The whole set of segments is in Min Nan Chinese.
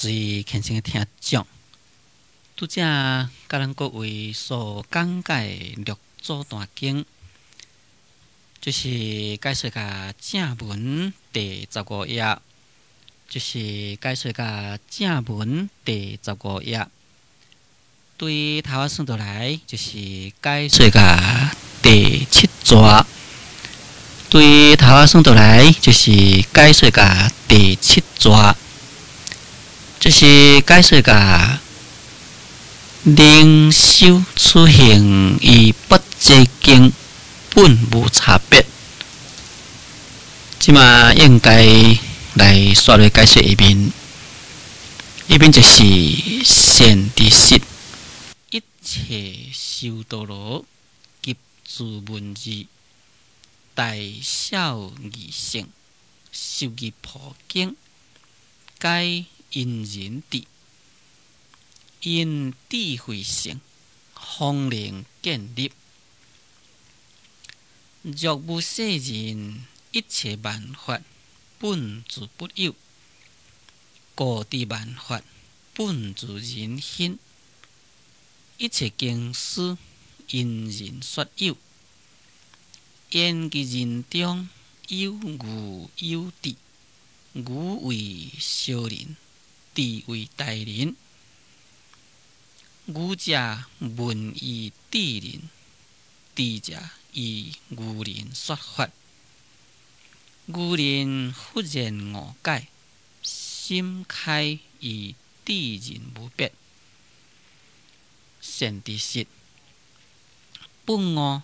最虔誠的聽眾，拄才佮咱各位所講解的六祖壇經，就是解說甲正文第十五頁，就是解說甲正文第十五頁。對頭仔算落來，就是解說甲第七逝。對頭仔算落來，就是解說甲第七逝。就是解說甲靈修此行與拔濟經本無差別。這馬應該來煞落解說下面，下面就是善知識，一切修多羅及諸文字，大小二乘，十二破經，皆因人智，因智慧成，方能建立。若無世人，一切萬法本自不有，故知萬法本自人心。一切經師因人說有，言其人中有愚有智，愚為小人，智為大人。愚者聞與智人，智者與愚人說法。愚人忽然悟解，心開與智人無別。善知識，本悟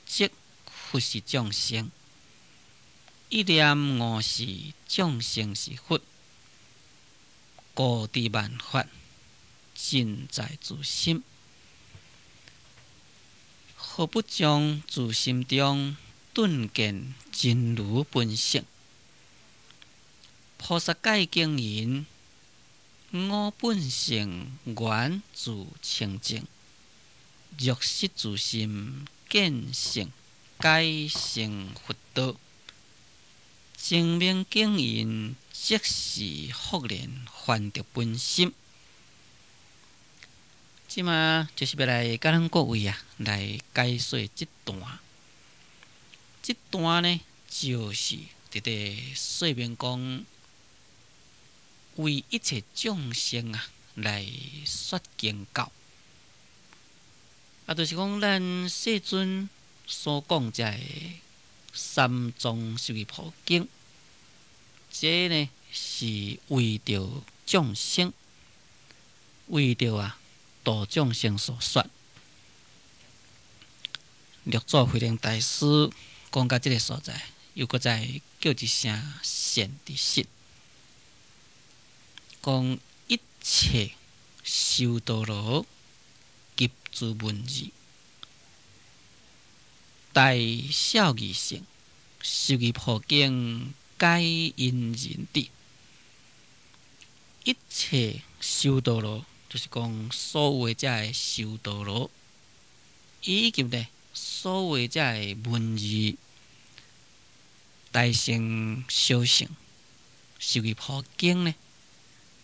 即佛是眾生，一念悟時，眾生是佛。故知萬法盡在自心，何不將自心中頓見真如本性？菩薩戒經云：我本性原自清淨，若失自心見性，解成佛道。證明經云，即是復然還得本心。這馬就是欲來佮咱各位啊，來解說這段。這段呢，就是佇咧說明講，為一切眾生啊來說經教。啊，就是講咱世尊所講這个三藏十二部經，這呢是為著眾生，為著啊度眾生所說。六祖慧能大師講到這个所在，又閣再叫一聲善知識，講一切修多羅及諸文字，大小二乘，十二部經皆因人智。一切修多羅，就是講所有的這个修多羅，以及呢所有這个文字，大乘小乘，十二部經呢，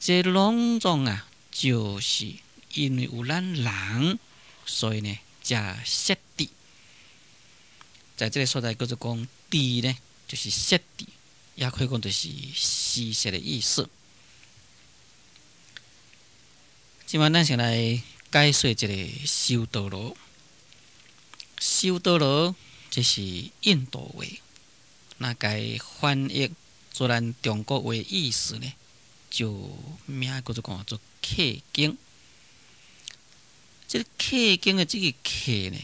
這攏總啊，就是因為有咱人，所以呢，才設置。在這个所在叫做講智呢，就是設置，也可以講就是施設的意思。這擺咱先來解說一个修多羅。修多羅這是印度話，若共翻譯做咱中國話意思呢，就名叫做講做契經。這个契經的這个契呢，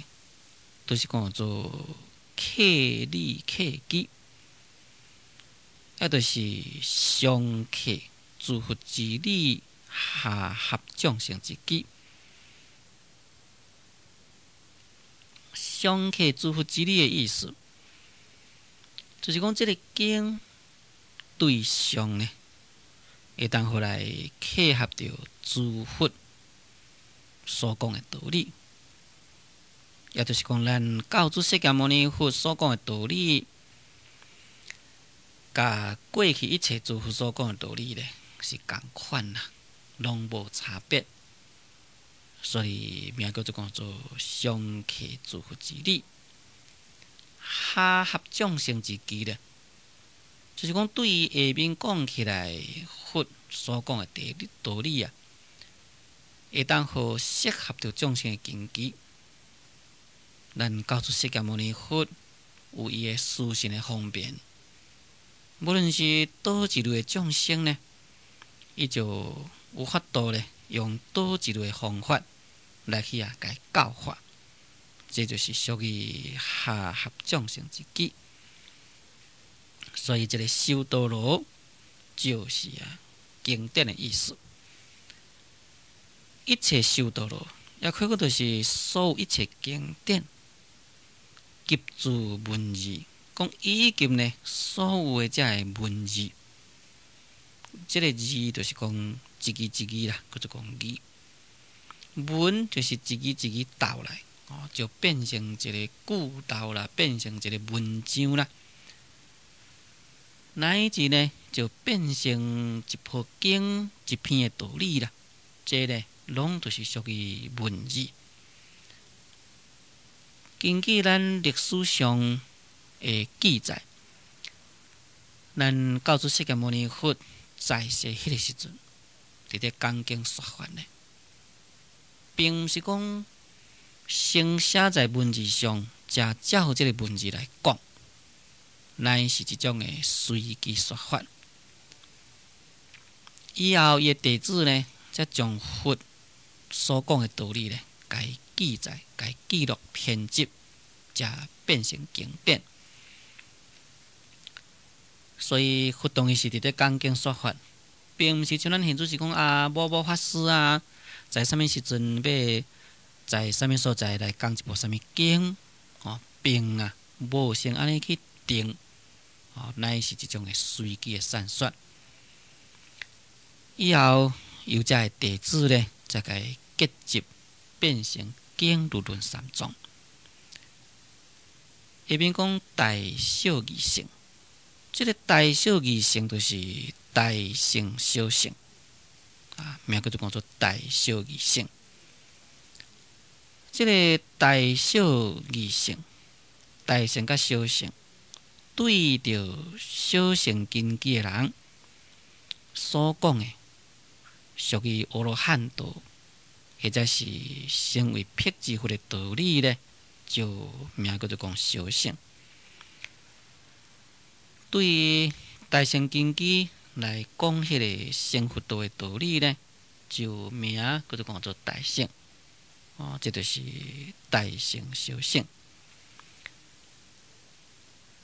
就是講做契理契機，啊，就是上契諸佛之理，下合眾生之機。上契諸佛之理的意思，就是講這个經對象呢，會當予來契合著諸佛所講的道理，也就是講咱教主釋迦牟尼佛所講的道理，佮過去一切諸佛所講的道理咧是仝款啦。攏無差別，所以名叫做講做上契諸佛之理，下合眾生之機咧。就是講對於下面講起來，佛所講的道理啊，會當予適合著眾生的根基。咱教出釋迦牟尼佛有伊的殊勝的方便，無論是佗一類的眾生呢，伊就有法度咧，用佗一類的方法來去啊，共伊教化，這就是屬於下合眾生之機。所以這个修多羅就是啊經典的意思。一切修多羅，也可講就是所有一切經典及諸文字，講以及呢所有的這个文字，這个字就是講一字一字啦，叫做講字。文就是一字一字鬥來，哦，就變成一个句鬥啦，變成一个文章啦。乃至呢，就變成一部經、一篇的道理啦。這呢，攏就是屬於文字。根據咱歷史上的記載，咱教主釋迦牟尼佛在世彼个時陣，佇咧講經說法呢，並毋是講先寫在文字上，才照這个文字來講。乃是一種的隨機說法。以後伊的弟子呢，才將佛所講的道理呢，共伊記載、共伊記錄、編輯，才變成經典。所以佛當時是佇咧講經說法，並毋是像咱現在是講啊，某某法師啊，在啥物時陣欲在啥物所在來講一部啥物經，哦，並啊無先按呢去定。哦，乃是一種的隨機的散說。以後由遮的弟子呢，才共伊結集變成經入論三藏。下面講大小二乘，這个大小二乘就是大乘小乘，啊，名叫做講做大小二乘。這个大小二乘，大乘佮小乘。對著小乘根基的人所講的，屬於阿羅漢道，或者是成為辟支佛的道理呢，就名叫做講小乘。對於大乘根基來講，彼个成佛道的道理呢，就名叫做講做大乘。哦，這就是大乘小乘。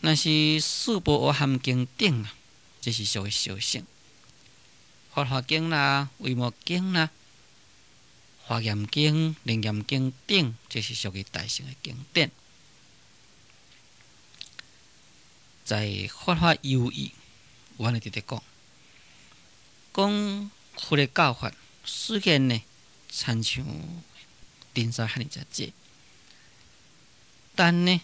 若是四部阿含經等啊，這是屬於小乘。法華經啦、維摩經啦、華嚴經、楞嚴經等，這是屬於大乘的經典。在法華有義，有按呢佇咧講，講佛的教法，雖然呢，親像塵沙遐爾濟濟，但呢，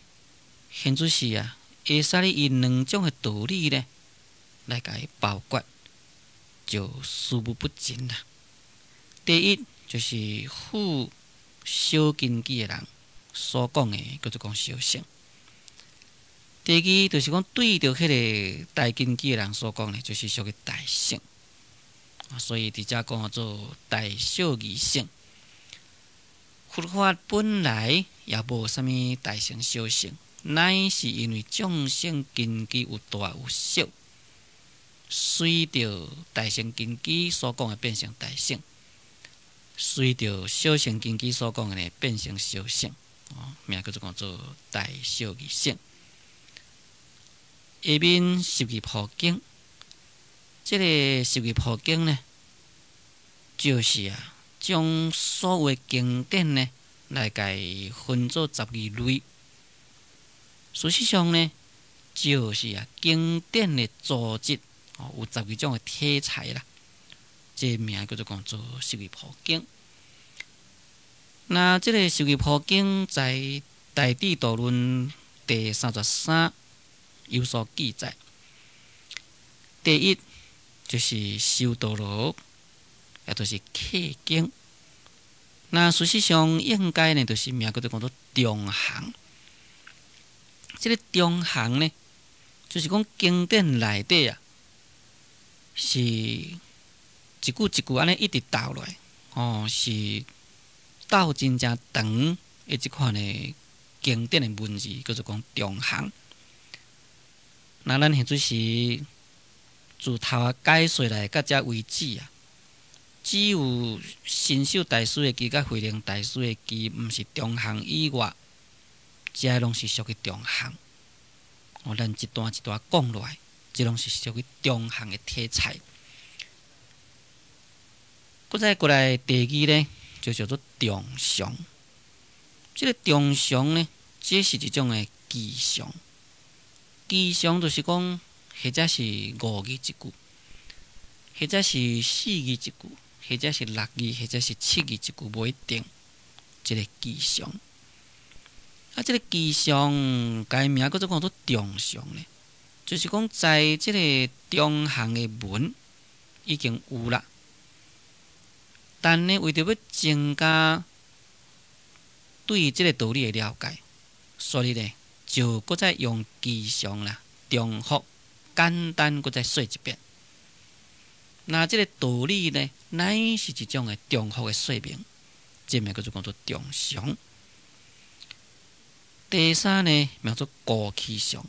現在是啊。會使你以兩種的道理呢，來共伊包括，就思無不盡啦。第一就是付小根基的人所講的，叫做講小乘；第二就是講對著彼个大根基的人所講的，就是屬於大乘。所以佇遮講做大小二乘。佛法本來也無啥物大乘小乘。乃是因為眾生根基有大有小，隨著大乘根基所講的變成大乘，隨著小乘根基所講的呢變成小乘，哦，名叫做講做大小二乘。下面十二部經，這个十二部經呢，就是啊，將所有的經典呢來共伊分做十二類。事實上呢，就是啊，經典的組織哦，有十二種的體裁啦。這個名叫做講做十二部經。那這个十二部經在《大智度論》第33有所記載。第一就是修多羅，也就是契經。那事實上應該呢，就是名叫做講做中行。這个中行呢，就是講經典內底啊，是一句一句按呢一直鬥落來，哦，是鬥真正長的這款的經典的文字，叫做講中行。那咱現陣時自頭仔解說來到遮為止啊，只有神秀大師的偈佮慧能大師的偈，毋是中行以外，這攏是屬於中行。哦，咱一段一段講落來，這攏是屬於中行的題材。閣再過來第二呢，就叫做重常。這个重常呢，這是一種的吉祥。吉祥就是講，或者是五字一句，或者是四字一句，或者是六字，或者是七字一句，無一定。這个吉祥。啊，這个吉祥，改名叫做講做重常呢，就是講在這个中行的文已經有啦，但呢，為著欲增加對這个道理的了解，所以呢，就閣再用吉祥啦，重複簡單閣再說一遍。那這个道理呢，乃是一種的重複的說明，這名叫做講做重常。第三呢，名做過去相。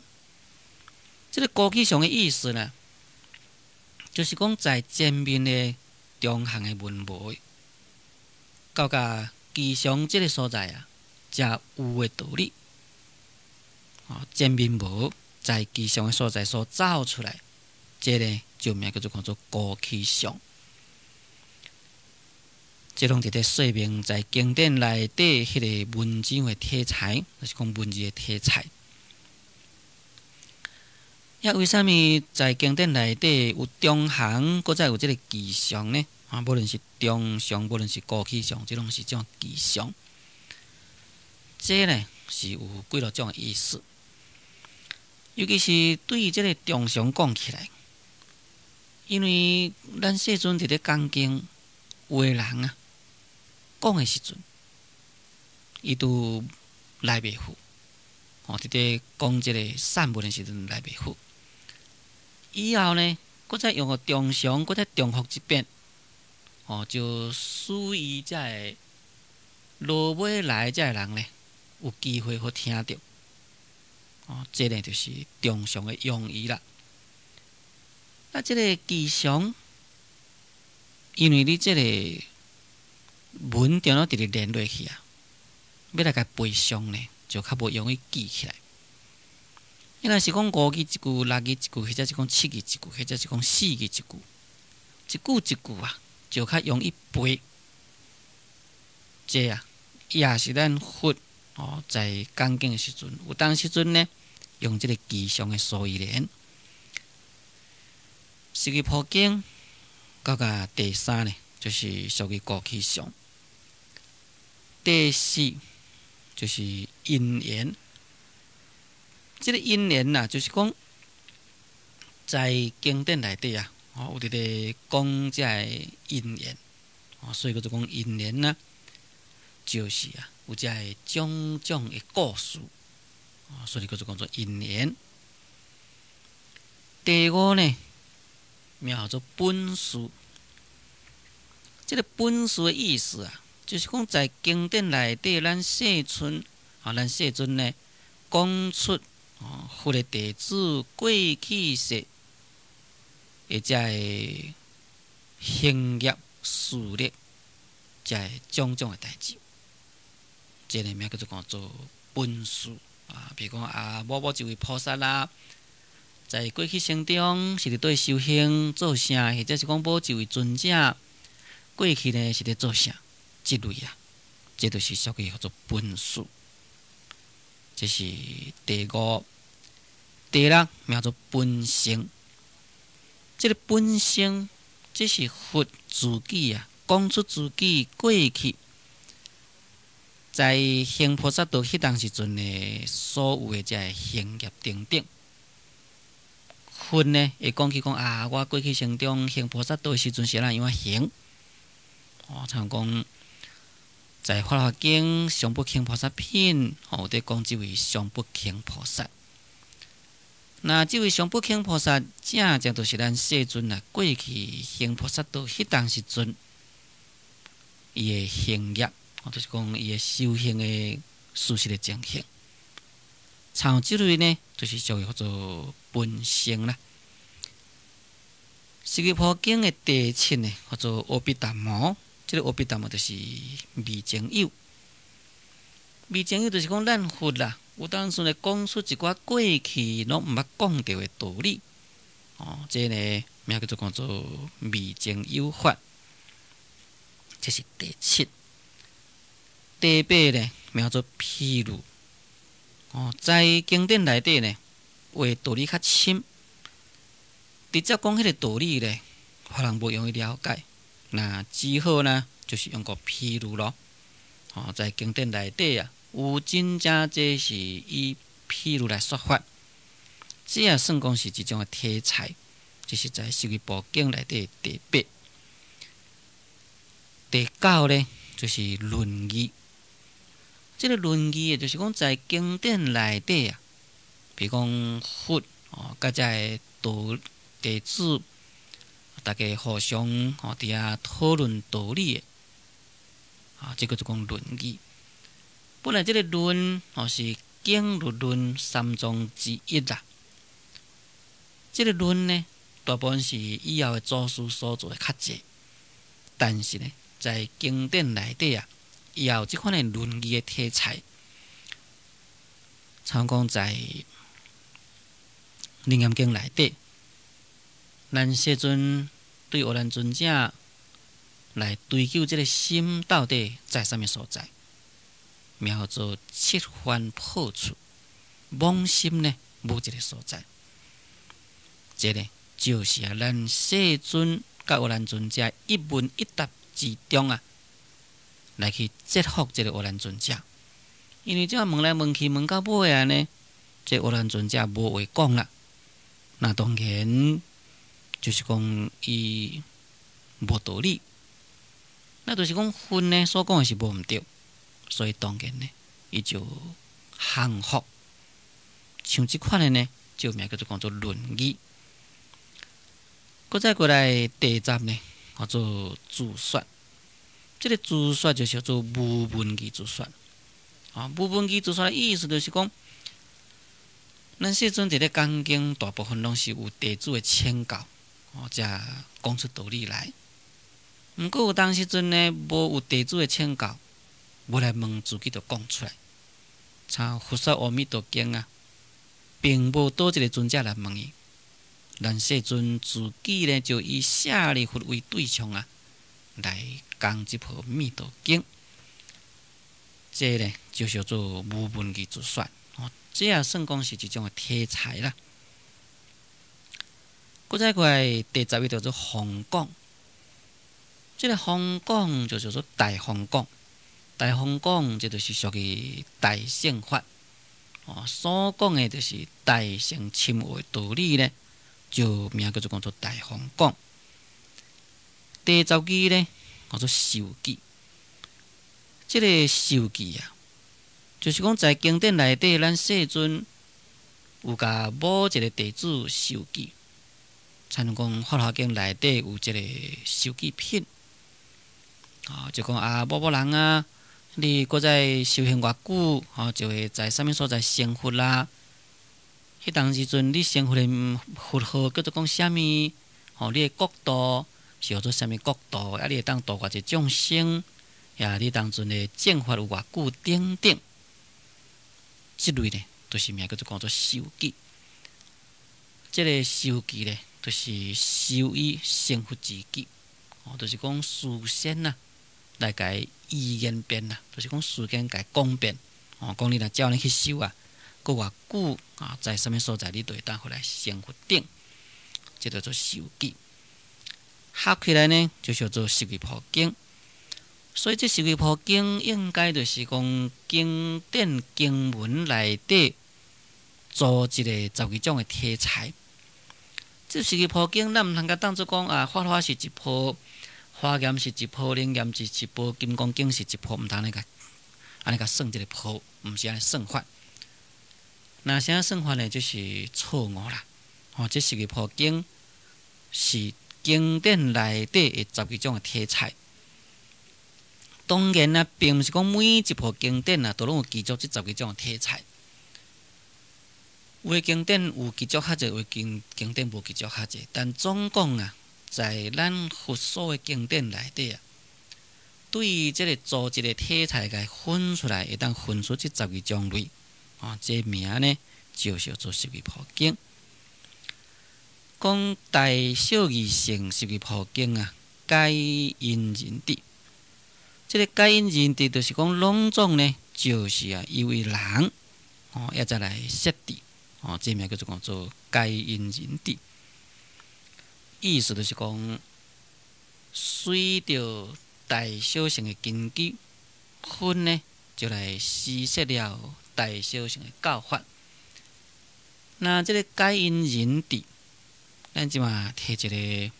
這个過去相的意思呢，就是講在前面的中行的文無，到佮吉祥這个所在啊，才有的道理。哦，前面無在吉祥的所在所造出來，這个就名叫做講做過去相。這攏佇咧說明在經典內底彼个文字的題材，就是講文字的題材。抑為啥物在經典內底有中行，閣再有這个吉祥呢？啊，無論是中常，無論是過去相，這攏是種吉祥。這呢是有幾落種的意思。尤其是對於這个中常講起來，因為咱世尊佇咧講經，有的人啊，講的時陣，伊都來袂赴，哦，佇咧講這个散文的時陣來袂赴。以後呢，閣再用個中常，閣再重複一遍，哦，就使伊遮个落尾來遮个人呢，有機會好聽著。哦，這个就是中常的用意啦。啊，這个吉祥，因為你這个文定攏直直連落去啊，欲來共背誦呢，就較無容易記起來。你若是講五字一句、六字一句，或者是講七字一句，或者是講四字一句，一句一句啊，就較容易背。這啊，也是咱佛哦，在講經的時陣，有當時陣呢，用這个吉祥的所依聯。屬於普經，到佮第三呢，就是屬於過去相。第四就是因緣。這个因緣啊，就是講在經典內底啊，哦，有佇咧講這个因緣，哦，所以叫做講因緣啊，就是啊，有這个種種的故事，哦，所以叫做講做因緣。第五呢，名叫做本事。這个本事的意思啊，就是講在經典內底，咱世尊啊，咱世尊呢講出哦，佛的弟子過去世的這个行業事力，這个種種的代誌，這个名叫做講做本事啊。比如講啊，某某一位菩薩啦，在過去生中是佇佗修行做啥，或者是講某一位尊者過去呢是佇做啥，這類啊，這就是屬於叫做本事。這是第五、第六，名做本性。這个本性，這是佛自己啊，講出自己過去在行菩薩道彼當時陣的所有的這个行業等等。佛呢會講起講啊，我過去生中行菩薩道的時陣是按怎樣行？哦，像講在《法華經》上不空菩薩品，哦，佇講這位上不空菩薩。那這位上不空菩薩，正正就是咱世尊啊，過去行菩薩道彼當時陣，伊的行業，哦，就是講伊的修行的事實的情形。像這類呢，就是屬於叫做分身啦。十二部經的第七呢，叫做阿毗達摩。這個阿毗達摩就是未經有，未經有就是講咱佛啦，有當時咧講出一寡過去攏毋捌講著的道理，哦，這個呢名叫做講做未經有法，這是第七。第八呢，名做譬喻。哦，在經典內底呢，話道理較深，直接講彼个道理咧，可能無容易了解。那只好呢，就是用個譬喻咯。哦，在經典內底啊，有真正濟是以譬喻來說法，這也算講是一種的題材。這是在十二部經內底第八、第九呢，就是論議。這个論議就是講在經典內底啊，比如講佛哦，佮這个道弟子，大家互相哦佇遐討論道理的，啊，這个就講論議。本來這个論哦是經律論三藏之一啦。這个論呢，大部分是以後的祖師所做的較濟，但是呢，在經典內底啊，也有這款的論議的題材，像講在《楞嚴經》內底，咱世尊對阿難尊者來追究這个心到底在啥物所在，名號做七凡破處，妄心呢無一个所在，這个就是啊，咱世尊佮阿難尊者一問一答之中啊，來去折服這个阿難尊者，因為這樣問來問去問到尾啊呢，這阿難尊者無話講啦。那當然就是講伊無道理，那就是講佛呢所講的是無毋對，所以當然呢，伊就降服。像這款的呢，就名叫做講做論議。閣再過來第十呢，叫做自說。這个自說就叫做無問義自說。啊，無問義自說的意思就是講，咱世尊佇咧講經，大部分攏是有弟子的請教，哦，才講出道理來。毋過有當時陣呢，無有弟子的請教，無來問，自己就講出來。像佛說阿彌陀經啊，並無佗一个尊者來問伊，咱世尊自己呢，就以舍利弗為對象啊，來講這部彌陀經。這个呢，就叫做無問義自說。哦，這也算講是一種的題材啦。閣再過來第十一叫做方廣，這个方廣就叫做大方廣，大方廣這就是屬於大乘法。哦，所講的就是大乘深奧的道理呢，就名叫做講做大方廣。第十二呢，叫做授記。這个授記啊，就是講在經典內底，咱世尊有共某一个弟子授記，親像講《法華經》內底有這个授記品，啊，就講啊某某人啊，你閣再修行偌久，吼，就會在啥物所在成佛啦？彼當時陣你成佛的佛號叫做講啥物？吼，你的國度是叫做啥物國度？啊，你會當度偌濟眾生？呀，你當陣的正法有偌久等等，這類呢，都是名叫做講做授記。這个授記呢，就是授予成佛之記，哦，就是講事先啊，來共伊預言遍啦，就是講事先共伊講遍，哦，講你若照按呢去修啊，閣偌久啊，在啥物所在你就會當予來成佛等，這叫做授記。合起來呢，就叫做十二部經。所以這十二部經應該就是講經典經文內底組一个十二種的題材。這十二部經，咱毋通共當做講啊，法華是一部，華嚴是一部，楞嚴是一部，金剛經是一部，毋通按呢共按呢共算這个部，毋是按呢算法。若是按呢算法呢，就是錯誤啦。吼，這十二部經是經典內底的十二種的體裁。當然啊，並毋是講每一部經典啊，都攏有具足這十二種的體裁。有的經典有具足較濟，有的經典無具足較濟。但總講啊，在咱佛所的經典內底啊，對這个組織的體裁共分出來，會當分出這十二種類。啊，這名呢，就是叫做十二部經。講大小二乘十二部經啊，皆因人智。這个皆因人智，就是講攏總呢，就是啊，因為人哦，猶才來設置哦，這名叫做講做皆因人智。意思就是講，隨著大小乘的根基，佛呢就來施設了大小乘的教法。那這个皆因人智，咱這馬提一个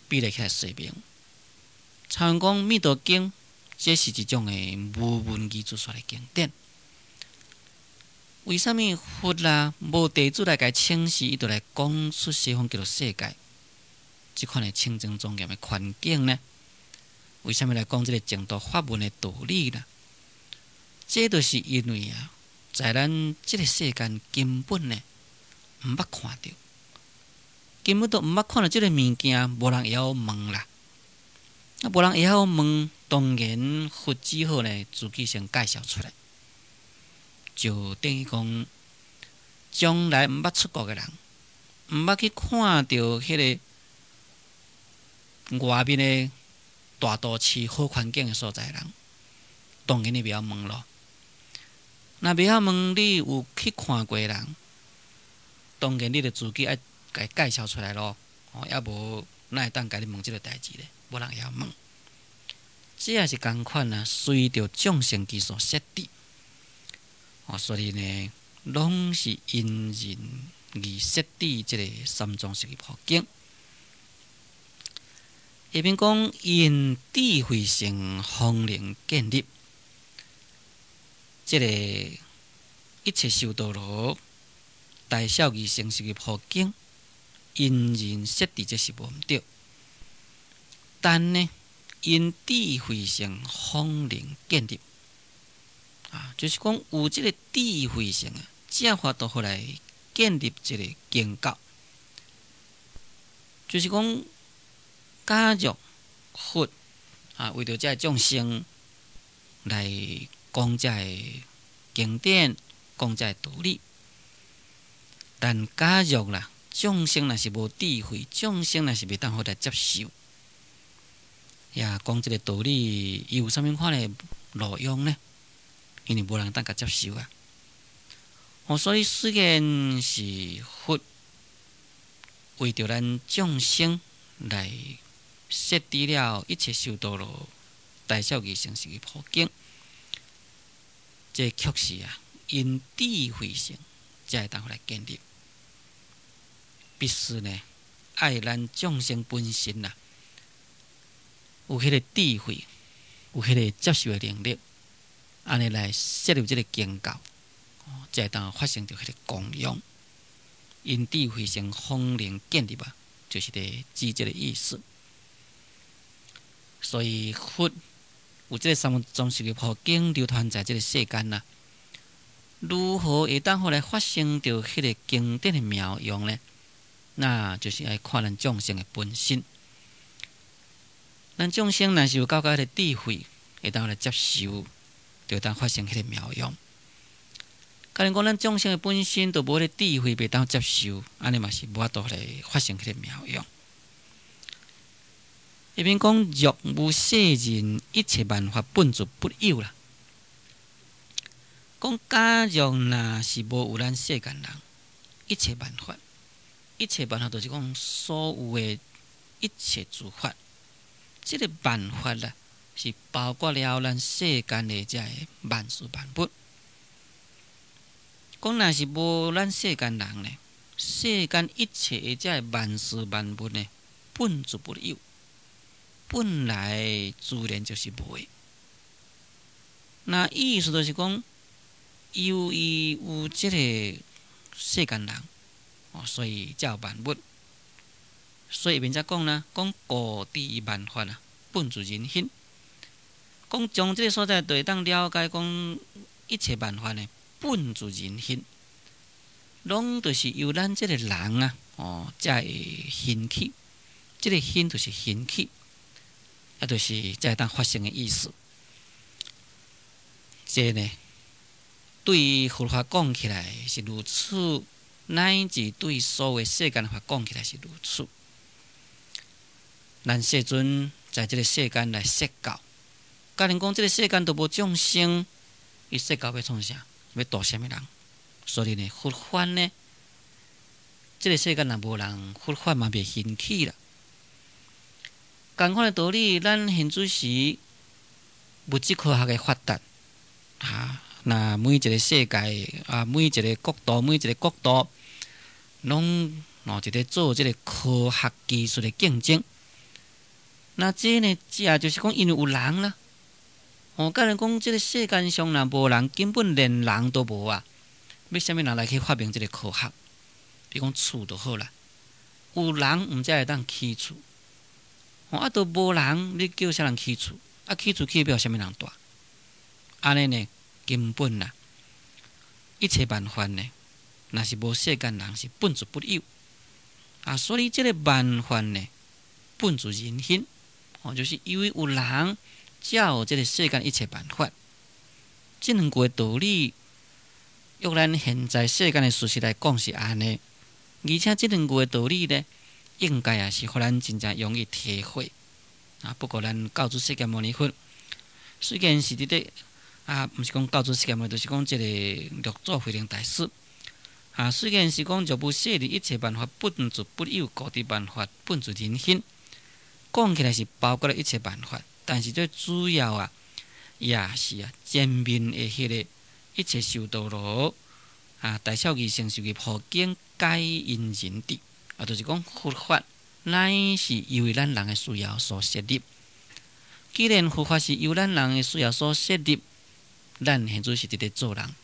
比例起來說明。親像講《彌陀經》，這是一種的無問義出來的經典。為啥物佛啊無弟子來共請示，伊就來講出西方極樂世界這款的清淨莊嚴的環境呢？為啥物來講這个淨土法門的道理呢？這就是因為啊，在咱這个世間根本呢，毋捌看著，根本都毋捌看著這个物件，無人會曉問啦。啊，無人會曉問，當然佛只好呢，自己先介紹出來，就等於講，將來毋捌出國的人，毋捌去看著彼个外面的大都市好環境的所在人，當然你袂曉問咯。若袂曉問，你有去看過的人，當然你就自己愛共伊介紹出來咯。哦，猶無哪會當共你問這个代誌咧？無人會曉問。這也是仝款啊，隨著眾生基礎設置，哦，所以呢，攏是因人而設置這个三藏十二部經。下面講因智慧性方能建立，這个一切修多羅大小二乘十二部經，因人設置這是無毋對，但呢，因智慧性方能建立，啊，就是講有這个智慧性啊，才有法度予來建立這个經教，就是講，假若佛啊，為著這个眾生來講這个經典，講這个道理，但假若啦，眾生若是無智慧，眾生若是袂當予來接受。呀，講這个道理，伊有啥物款的路用呢？因為無人當共接受啊。哦，所以雖然是佛為著咱眾生來設置了一切修多羅大小二乘十二部經，這確實啊，因智慧性才會當予來建立。必須呢，愛咱眾生本身啊，有彼个智慧，有彼个接受的能力，按呢來設立這个經教，才會當發生著彼个功用。因智慧性方能建立啊，就是佇指這个意思。所以佛有這个三藏十二部經流傳在這个世間啊，如何會當予來發生著彼个經典的妙用呢？那就是愛看咱眾生的本身。咱眾生若是有夠彼个智慧，會當來接受，就會當發生彼个妙用。假如講咱眾生的本身都無彼个智慧，袂當接受，按呢嘛是無法度來發生彼个妙用。下面講若無世人，一切萬法本自不有啦。講假若若是無有咱世間人，一切萬法，一切萬法就是講所有的一切諸法。這个萬法啦，是包括了咱世間的這个萬事萬物。講若是無咱世間人呢，世間一切的這个萬事萬物呢，本自不有。本來自然就是無的。那意思就是講，由於有這个世間人，哦，所以才有萬物。所以免才講啦，講故知萬法啊，本自人心。講從這个所在，就會當了解講一切萬法呢，本自人心，攏就是由咱這个人啊，哦，才會興起。這个興就是興起，啊，就是才會當發生的意思。這呢，對佛法講起來是如此，乃至對所有世間法講起來是如此。咱世尊在這个世間來說教，假如講這个世間都無眾生，伊說教欲創啥？欲度啥物人？所以呢，佛法呢，這个世間若無人，佛法嘛袂興起啦。仝款的道理，咱現此時物質科學的發達，啊，那每一个世界啊，每一个國度，每一个國度，攏哦，佇咧做這个科學技術的競爭。那這呢，這就是講，因為有人啦。哦，假如講這个世間上若無人，根本連人都無啊，欲啥物人來去發明這个科學？比如講厝就好啦，有人毋才會當起厝。哦，啊，都無人，你叫啥人起厝？啊，起厝起欲予啥物人蹛？按呢呢，根本啦，一切萬法呢，若是無世間人，是本自不有。啊，所以這个萬法呢，本自人心。哦，就是因為有人，才有這个世間一切萬法。這兩句的道理，用咱現在世間的事實來講是按呢。而且這兩句的道理呢，應該也是予咱真正容易體會。啊，不過咱教主釋迦牟尼佛，雖然是佇咧啊，毋是講教主釋迦牟尼，就是講這个六祖慧能大師。啊，雖然是講若無說一切萬法本自不有，故知萬法本自人心。講起來是包括了一切萬法，但是最主要啊，也是啊前面的彼个一切修道路啊，大小二乘受業報經皆因人智，啊，就是講佛法乃是由於咱人的需要所設立。既然佛法是由咱人的需要所設立，咱現在是佇咧做人，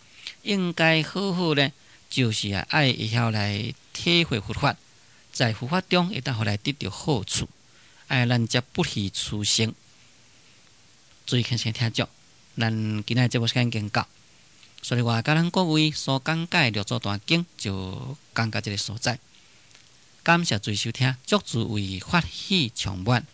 應該好好咧，就是啊愛會曉來體會佛法，在佛法中會當予來得著好處。愛咱才不虛此生。注意聽先聽著，咱今仔節目時間已經到，所以我共咱各位所講解六祖壇經就講到這个所在。感謝注意收聽，祝諸位法喜充滿。